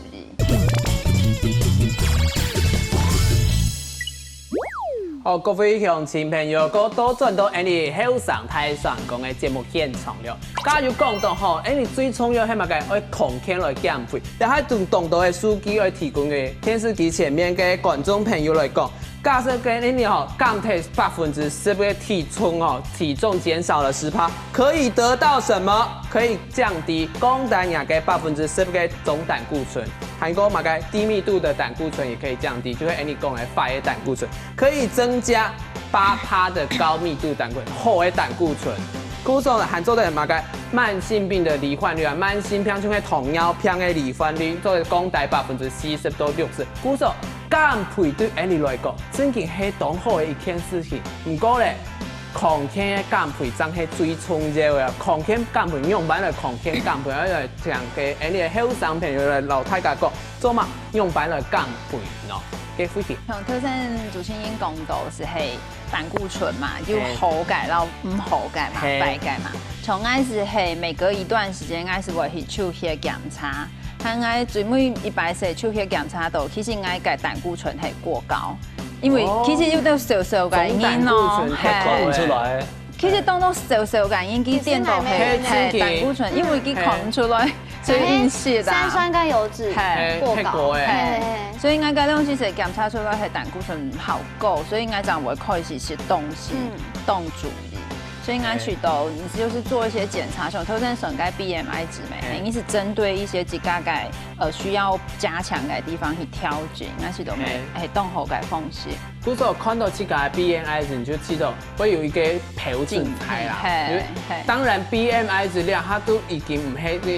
好，各位鄉親朋友，過倒轉到𠊎等後生大聲公个節目現場了。剛剛有講到吼，𠊎等最重要係麼个？愛康健來減肥，這下有當多个數據愛提供給電視機前面个觀眾朋友來講。假設𠊎等吼減忒百分之十个體重哦，體重減少了十趴，可以得到什麼？可以降低降低若个百分之十个總膽固醇。 還過麼个低密度的膽固醇也可以降低，就係𠊎等講个壞个膽固醇，可以增加八趴的高密度膽固醇，好个膽固醇。故所還做得麼个慢性病的罹患率啊，慢性病就係糖尿病个罹患率，做得降低百分之四十到六十。故所減肥對𠊎等來講，真經係當好个一件事情。毋過咧， 康健个減肥正係最重要个，康健減肥仰般來康健減肥，愛來請个𠊎等个後生朋友來摎大家講，做麼仰般來減肥喏？該慧萍。像頭先主持人講到係係膽固醇嘛，有好个，然後毋好个嘛，係壞个嘛。像𠊎係係每隔一段時間，𠊎係會去抽血檢查，但𠊎最尾一擺係抽血檢查到，其實𠊎个膽固醇係過高。因為其實有兜少少个人哦，總膽固醇太高係看毋出來。其實當多少少个人佢顛倒係係真的係膽固醇，因為佢看毋出來，所以飲食啊。三酸甘油酯係過高。係過欸係係係所以𠊎个東西係檢查出來係膽固醇好高，所以𠊎正會開始食東西，當注意。所以𠊎去到，你就是做一些檢查，像頭先講个B M I值嘛，係你是針對一些自家个呃需要加強个地方去調整，𠊎去到係係當好个方式。故所看到自家个B M I值，你就知道會有一個標準差啦。係因為係當然B M I值了，它都已經毋係个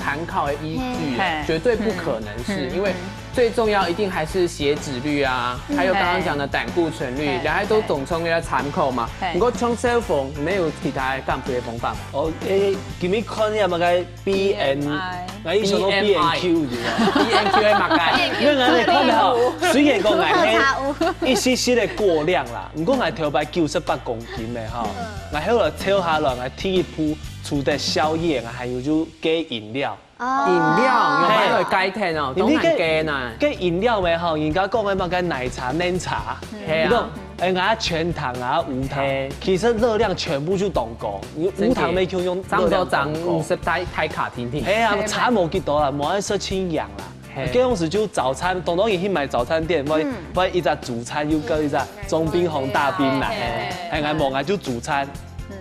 參考的依據了，係絕對不可能是，嗯因為最重要一定還是血脂率啊，還有剛剛講的膽固醇率，係然後都總稱要參考嘛。係不過像小鳳，你有其他減肥的方法嗎？哦，誒，今日看你有麼个B N， BMI 𠊎一想到 BMI B N Q 對吧？B N Q的麼个？因為𠊎看到，雖然講喝茶𠊎屋。係一息息的過量啦，毋過𠊎頭擺九十八公斤的吼，𠊎後來瘦下來，𠊎第一步除了宵夜，𠊎還有就戒飲料。哦飲料，有買來戒忒哦，當難戒呢。戒飲料的吼，人家講个麼个奶茶、奶茶，係啊你講，哎，𠊎全糖啊、無糖係，其實熱量全部就當高，你無糖个就用差不多熱量當高漲五十大大卡甜甜。哎呀，差無幾多啦，無愛食清涼啦。係該當時就早餐，當當然去買早餐店，買買一隻主餐，又跟一隻中冰紅大冰奶，哎，𠊎無，𠊎就主餐，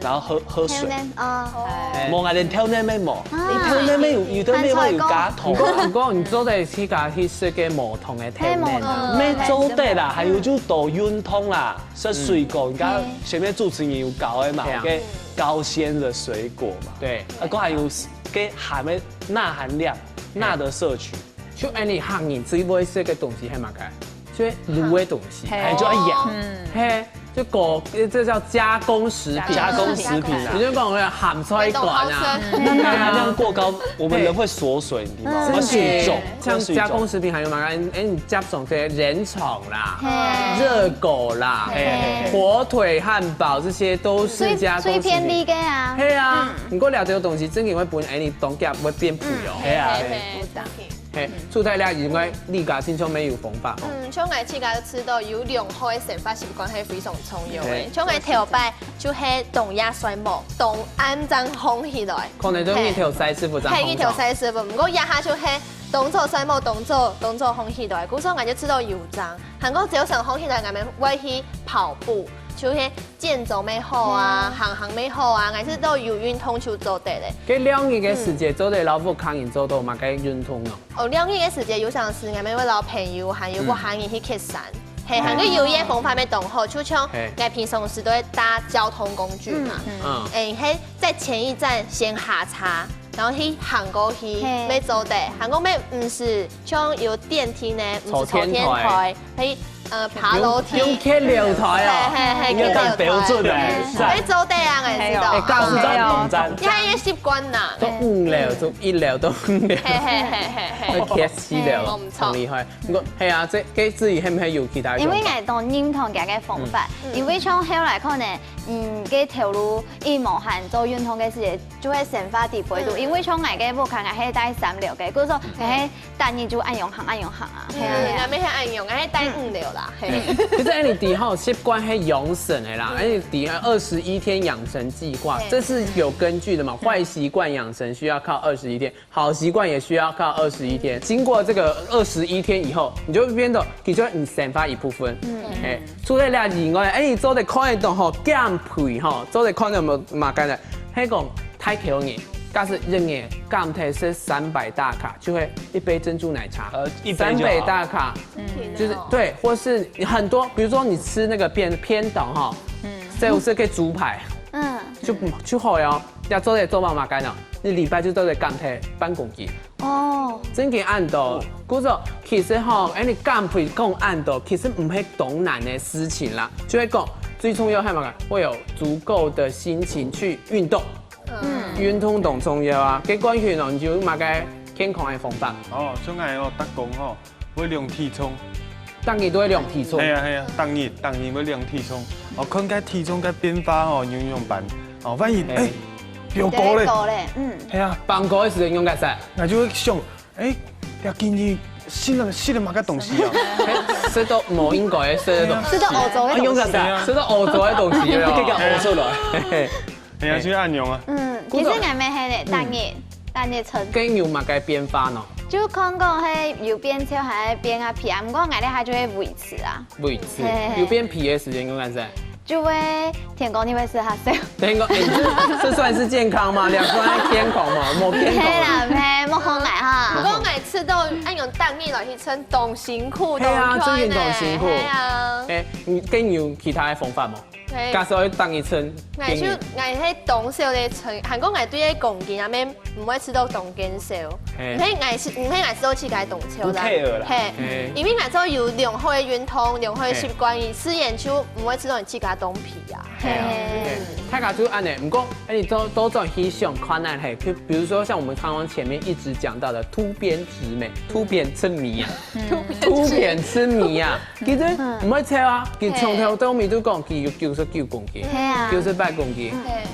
然後喝喝水。天天哦，係無，𠊎連豆奶乜無，啊你豆奶乜有，有豆奶乜有加糖。不過不過你做得自家去食个無糖个豆奶啊。係無糖乜做得啦，還有就多運動啦，食水果，你看前面主持人有教个嘛係啊，該高纖的水果嘛，對，啊，還有該含个鈉含量、鈉的攝取。就恁樣客人最會食个東西係麼个？就係滷个東西。係哎，就哎呀，係，就果，這叫加工食品。加工食品啊你。就講个鹹菜乾啊，那鈉含量過高，我們人會鎖水，你知道嗎？真的會水腫，像會水腫。加工食品還有麼个？哎，你加上這些人腸啦、係熱狗啦、哎火腿、漢堡，這些都是最加工食品。最便利个啊，係啊，不過這兜東西真的會分哎你當遽會變肥哦。哎呀，係，除忒了以外，你家身上乜有方法哦。嗯，像𠊎自家知道有良好个生活習慣係非常重要个對。像𠊎頭擺就係當夜睡目，當暗正䟘起來。可能都日頭晒師傅正係，日頭䟘著。晒師傅。毋過這下就係當早睡目，當早當早䟘起來，故所𠊎就知道有正。還過朝晨䟘起來，𠊎兜會去跑步。就係健走乜好啊，行行乜好啊，還係都有運動就做得咧。該兩日个時節做得摎屋下人做到麼个運動哦？哦，兩日个時節有常時𠊎乜會摎朋友還有屋下人去蹶山，係，還有一個方法乜當好，就像𠊎平常時都會搭交通工具嘛，嗯，係在前一站先下車，然後去行過去，乜做得，行過乜毋使像有電梯呢，毋使坐電梯，可以呃爬樓梯，用蹶樓梯哦，係係係，應該較標準个，係，做得啊，𠊎知道，係，較有，你還有習慣吶，都五樓，就一樓都五樓，係係係係係，會蹶四樓，毋錯，厲害。毋過係啊，這這至於係毋係有其他？因為𠊎當認同佢个方法，因為像後來可能，嗯，該頭路一無閒做運動个時節，就會生活底背肚，因為像𠊎个屋下𠊎係戴三樓个，故所𠊎係 逐日就恁樣行，恁樣行啊。係啊，係啊，𠊎乜係恁樣，𠊎係戴五樓啦，係。其實恁樣吼，習慣係養成个啦，恁樣二十一天養成計劃，這是有根據的嘛。壞習慣養成需要靠二十一天，好習慣也需要靠二十一天。經過這個二十一天以後，你就會變得，其實你生活一部分。嗯，哎，除了這以外，哎，你做得看得到吼，減肥吼，做得看得到麼个呢？係講大口人，假使一日減忒食三百大卡，就會一杯珍珠奶茶，呃，一杯就好。三百大卡，嗯，就是對，或是很多，比如說你吃那個便便當哈，嗯，這有這個豬排，嗯，就就好了，要做得做媽媽干了，一禮拜就做得減忒半公斤。哦，真个恁多。故所其實吼，哎，你減肥講恁多，其實毋係當難个事情啦，就係講最重要係麼个？會有足夠的心情去運動。 嗯，運動當重要啊。該冠群哦，你有麼个健康个方法？哦，像𠊎哦，逐工吼，會量體重。逐日都會量體重？係啊係啊，逐日逐日會量體重。哦，看該體重个變化哦，仰仰般。哦，萬一哎，飆高咧，飆高咧，嗯，係啊，飆高个時間仰結煞？𠊎就會想，哎，這今日食了食了麼个東西啊？哎，食到無應該个食个東西，食到歐洲个東西，仰結煞？食到歐洲个東西了，這個歐洲來。 哎呀，就恁樣啊。嗯，其實𠊎乜係咧，逐日，逐日稱。該有麼个變化呢？就看講係有變瘦還係變較肥啊，毋過𠊎這下就會維持啊。維持，有變肥个時間仰結煞？就會天光日會食較少。天光，哎，這這算是健康嗎？這算健康嗎？無健康。係啦，無好𠊎哈。毋過𠊎試著恁樣逐日來去稱，當辛苦，係啊，當辛苦。真个當辛苦。係啊。哎，你該有其他个方法無？ 假使愛逐日稱，𠊎就𠊎係當少咧稱，還過𠊎對該公斤啊，乜毋會試著當見笑。毋係𠊎試，毋係𠊎試著自家當瘦啦，毋care啦。係，因為𠊎做有良好个運動、良好个習慣，自然就毋會試著自家當肥啊。係啊，大家就恁樣。毋過，哎，你多多轉去想看啊，係，就比如說像我們剛剛前面一直講到的突變直美、突變稱迷啊，突變稱迷啊。 其實毋會瘦啊，佢從頭到尾都講佢有九十九公斤，係啊，九十八公斤。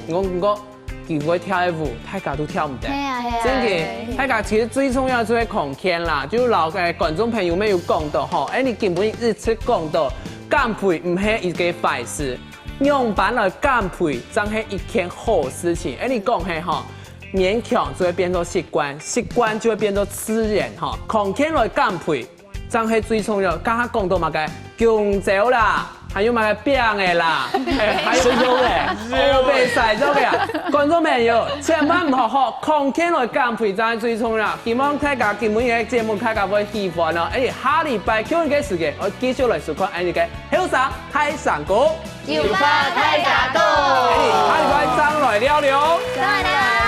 我毋過佢會跳个舞，大家都跳毋得。係啊係啊，真个，大家其實最重要就係康健啦，就摎个觀眾朋友乜有講到吼，哎，你根本一直講到減肥毋係一個壞事，仰般來減肥正係一件好事情。哎，你講係吼，勉強就會變做習慣，習慣就會變做自然吼，康健來減肥。 正係最重要。剛剛講到麼个弓蕉啦，還有麼个餅仔啦，還有食肉个，烏白曬肉个啊！觀眾朋友，千萬毋好學康健來減肥，正係最重要。希望大家今晡日个節目大家會喜歡哦。哎，下禮拜共一個時間，𠊎繼續來收看𠊎个後生大聲公。有話大家講。哎，下禮拜正來尞尞。再會啦。